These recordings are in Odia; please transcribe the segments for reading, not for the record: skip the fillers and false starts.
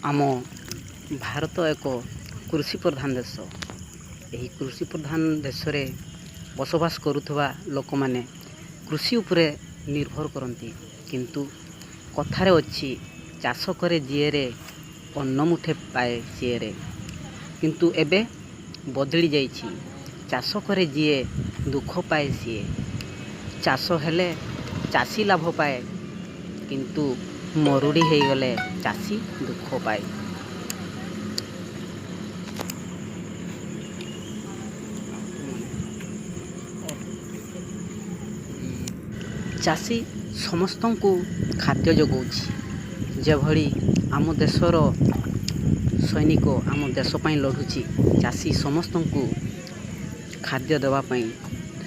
ଆମ ଭାରତ ଏକ କୃଷି ପ୍ରଧାନ ଦେଶ। ଏହି କୃଷି ପ୍ରଧାନ ଦେଶରେ ବସବାସ କରୁଥିବା ଲୋକମାନେ କୃଷି ଉପରେ ନିର୍ଭର କରନ୍ତି। କିନ୍ତୁ କଥାରେ ଅଛି, ଚାଷ କରେ ଯିଏରେ, ଅନ୍ନ ମୁଠେ ପାଏ ସିଏରେ। କିନ୍ତୁ ଏବେ ବଦଳି ଯାଇଛି, ଚାଷ କରେ ଯିଏ, ଦୁଃଖ ପାଏ ସିଏ। ଚାଷ ହେଲେ ଚାଷୀ ଲାଭ ପାଏ, କିନ୍ତୁ ମରୁଡ଼ି ହେଇଗଲେ ଚାଷୀ ଦୁଃଖ ପାଏ। ଚାଷୀ ସମସ୍ତଙ୍କୁ ଖାଦ୍ୟ ଯୋଗାଉଛି। ଯେଭଳି ଆମ ଦେଶର ସୈନିକ ଆମ ଦେଶ ପାଇଁ ଲଢ଼ୁଛି, ଚାଷୀ ସମସ୍ତଙ୍କୁ ଖାଦ୍ୟ ଦେବା ପାଇଁ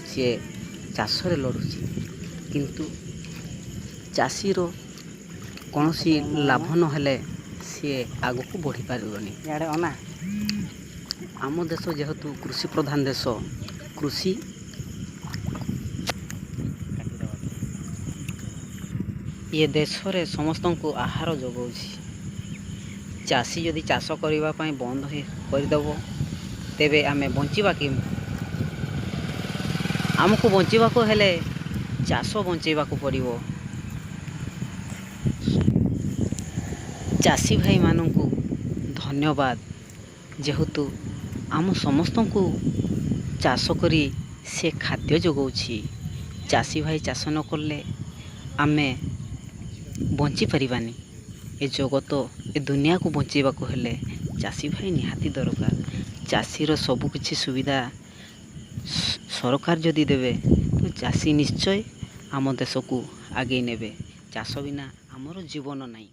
ସିଏ ଚାଷରେ ଲଢ଼ୁଛି। କିନ୍ତୁ ଚାଷୀର କୌଣସି ଲାଭ ନହେଲେ ସିଏ ଆଗକୁ ବଢ଼ିପାରିବନି। ଇଆଡ଼େ ଅନା। ଆମ ଦେଶ ଯେହେତୁ କୃଷି ପ୍ରଧାନ ଦେଶ, କୃଷି ଇଏ ଦେଶରେ ସମସ୍ତଙ୍କୁ ଆହାର ଯୋଗାଉଛି। ଚାଷୀ ଯଦି ଚାଷ କରିବା ପାଇଁ ବନ୍ଦ କରିଦେବ, ତେବେ ଆମେ ବଞ୍ଚିବା କେମିତି? ଆମକୁ ବଞ୍ଚିବାକୁ ହେଲେ ଚାଷ ବଞ୍ଚେଇବାକୁ ପଡ଼ିବ। ଚାଷୀ ଭାଇମାନଙ୍କୁ ଧନ୍ୟବାଦ, ଯେହେତୁ ଆମ ସମସ୍ତଙ୍କୁ ଚାଷ କରି ସେ ଖାଦ୍ୟ ଯୋଗାଉଛି। ଚାଷୀ ଭାଇ ଚାଷ ନ କଲେ ଆମେ ବଞ୍ଚିପାରିବାନି। ଏ ଜଗତ, ଏ ଦୁନିଆକୁ ବଞ୍ଚେଇବାକୁ ହେଲେ ଚାଷୀ ଭାଇ ନିହାତି ଦରକାର। ଚାଷୀର ସବୁକିଛି ସୁବିଧା ସରକାର ଯଦି ଦେବେ, ତ ଚାଷୀ ନିଶ୍ଚୟ ଆମ ଦେଶକୁ ଆଗେଇ ନେବେ। ଚାଷ ବିନା ଆମର ଜୀବନ ନାହିଁ।